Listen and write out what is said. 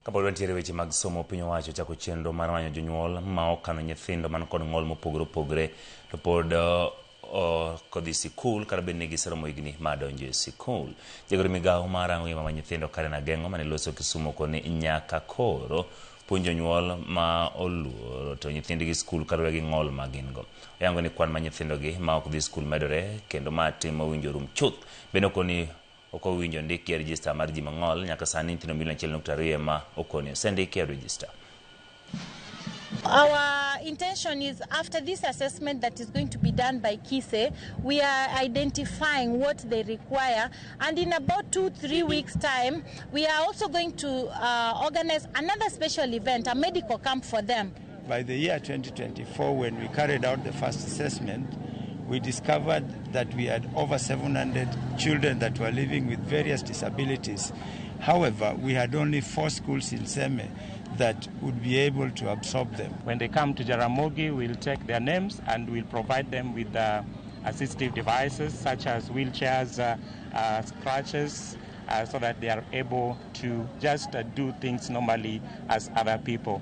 Kapod wantiere weche mag somo, piny owacho ochako chenro mar manyo jonyuol ma okano nyithindo man kod ng'ol mopogore opogore to pod ok odhi sikul kata bed ni giseromo higni mar donjo e sikul. Jagoro migawo mar rango ngima mar nyithindo Karen Ageng'o mane loso Kisumu koni nyaka koro puonj jonyuol ma oluoro to nyithindgi skul kaluwore gi ng'ol ma gin go. Oyango ni kwan mar nyithindogi ma ok dhi skul medore kendo ma tim mowinjo rum chuth. Bende okoni ok owinjo ndikgi e rejista mar ji mang'ol. Nyaka sani nyithindo milion 1.2 ema okoni osendiki e rejista. Our intention is, after this assessment that is going to be done by KISE, we are identifying what they require, and in about 2-3 weeks time we are also going to organize another special event, a medical camp for them. By the year 2024, when we carried out the first assessment, we discovered that we had over 700 children that were living with various disabilities. However, we had only 4 schools in Seme that would be able to absorb them. When they come to Jaramogi, we'll take their names and we'll provide them with assistive devices such as wheelchairs, crutches, so that they are able to just do things normally as other people.